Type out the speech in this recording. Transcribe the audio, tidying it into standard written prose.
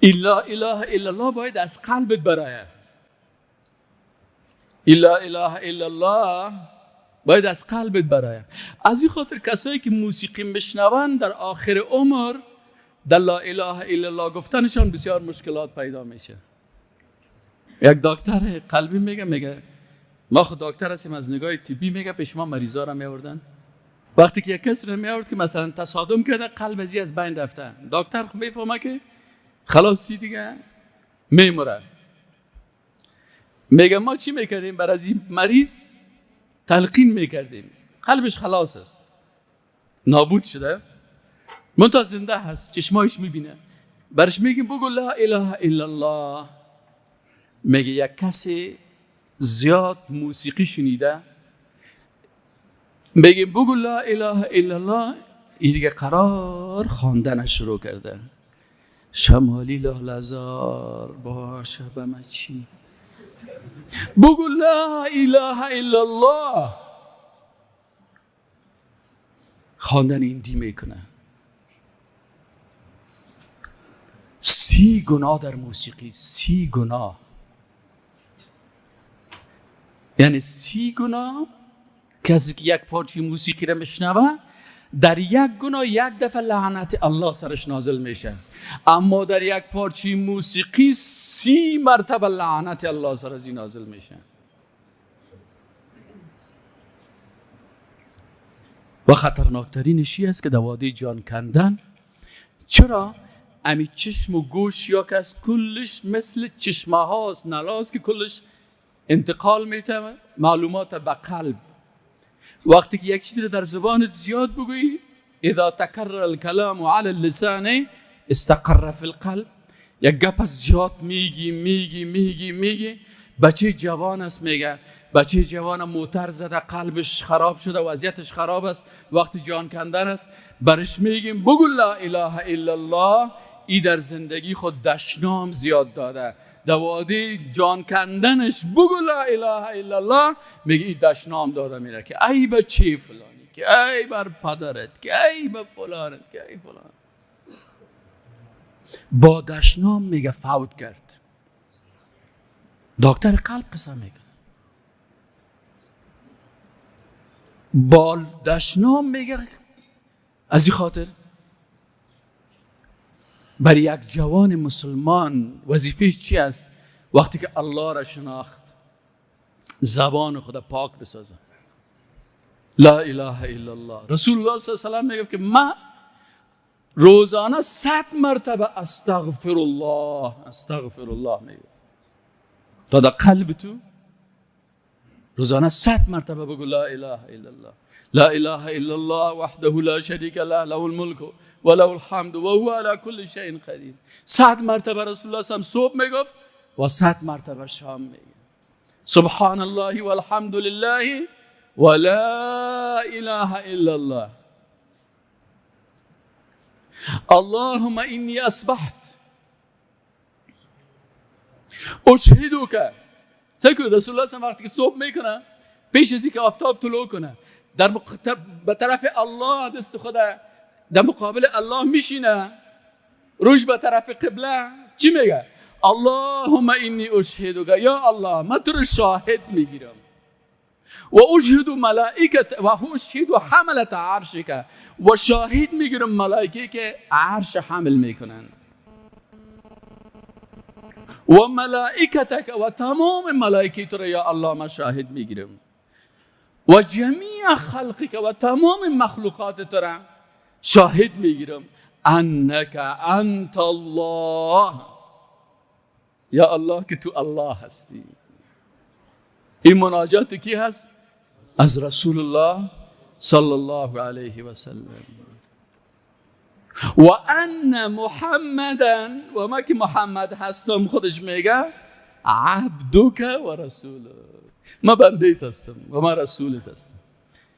لا اله الا الله باید از قلبت برایه. لا اله الا الله باید از قلبت برایه. از این خاطر کسایی که موسیقی میشنون در آخر عمر در لا اله الا الله گفتنشان بسیار مشکلات پیدا میشه. یک دکتر قلبی میگه ما خود دکتر هستیم، از نگاه طبی میگه پیش ما مریضا را میآوردن. وقتی که یک کسی را میآورد که مثلا تصادم کرده، قلب ازی از بین رفته، دکتر خب میفهمه که خلاصی دیگه میمره. میگه ما چی میکردیم؟ بر از این مریض تلقین میکردیم، قلبش خلاص است، نابود شده، منتها زنده هست، چشمایش میبینه، برش میگیم بگو لا اله الا الله. میگه یک کسی زیاد موسیقی شنیده، میگیم بگو لا اله الا الله، این دیگه قرار خواندنش شروع کرده. شمالی لالزار باشه به من چی؟ بگو لا اله الا الله. خواندن این دی میکنه. 30 گناه در موسیقی، 30 گناه، یعنی 30 گناه. کسی که یک پارچه موسیقی را میشنوه در یک گناه یک دفعه لعنت الله سرش نازل میشه، اما در یک پارچه موسیقی 30 مرتبه لعنت الله سر از این نازل میشه. و خطرناکترینش است که در وادی جان کندن. چرا؟ امی چشم و گوش یا که از کلش مثل چشمه هاست، نلاست که کلش انتقال میته معلومات به قلب. وقتی که یک چیزی رو در زبانت زیاد بگویی، اذا تکرر الکلام علی اللسان استقر فی القلب. یک گپ از زیاد میگی میگی میگی میگی، بچه جوان است، میگه بچه جوان موتر زده، قلبش خراب شده، وضعیتش خراب است، وقتی جان کندن است، برش میگیم بگو لا اله الا الله. ای در زندگی خود دشنام زیاد داده، در وادی جان کندنش بگو لا اله الا الله، میگه ای دشنام داده میره که ای بچه فلانی، که ای بر پدرت، که ای به فلانت، که ای فلان. با دشنام میگه فوت کرد. دکتر قلب قصه میگه با دشنام میگه. از این خاطر برای یک جوان مسلمان وظیفه‌اش چی است؟ وقتی که الله را شناخت، زبان خود پاک بسازه. لا اله الا الله. رسول الله صلی الله علیه و سلم میگه که من روزانه 100 مرتبه استغفر الله استغفر الله میگه. تا در قلب تو روزانه 100 مرتبه بگو لا اله الا الله، لا اله الا الله وحده لا شریک له له الملک و له الحمد و هو علی کل شیء قدیر. 100 مرتبه رسول الله صلی الله علیه و صبح میگفت و 100 مرتبه شام میگفت. سبحان الله والحمد لله ولا اله الا الله. اللهم انی اصبحت اشهدک. سکو رسول الله صلی وقتی که صبح میکنه، پیش از اینکه آفتاب طلوع کنه، در به طرف الله دست خود در مقابل الله میشینه، روش به طرف قبله، چی میگه؟ اللهم انی اشهدک، یا الله من تو رو شاهد میگیرم، و اشهد ملائکت و اشهد حملة عرشک، و شاهد میگیرم ملائکه که عرش حمل میکنن، و ملائکتک، و تمام ملائکه تو رو یا الله من شاهد میگیرم، و جمیع خلقک، و تمام مخلوقات تو را شاهد میگیرم، انک انت الله، یا الله که تو الله هستی. این مناجات کی هست؟ از رسول الله صلی الله علیه و سلم. و ان محمدا، و ما که محمد هستم خودش میگه عبدک و رسولک، ما بنده هستم و ما رسولت هستم.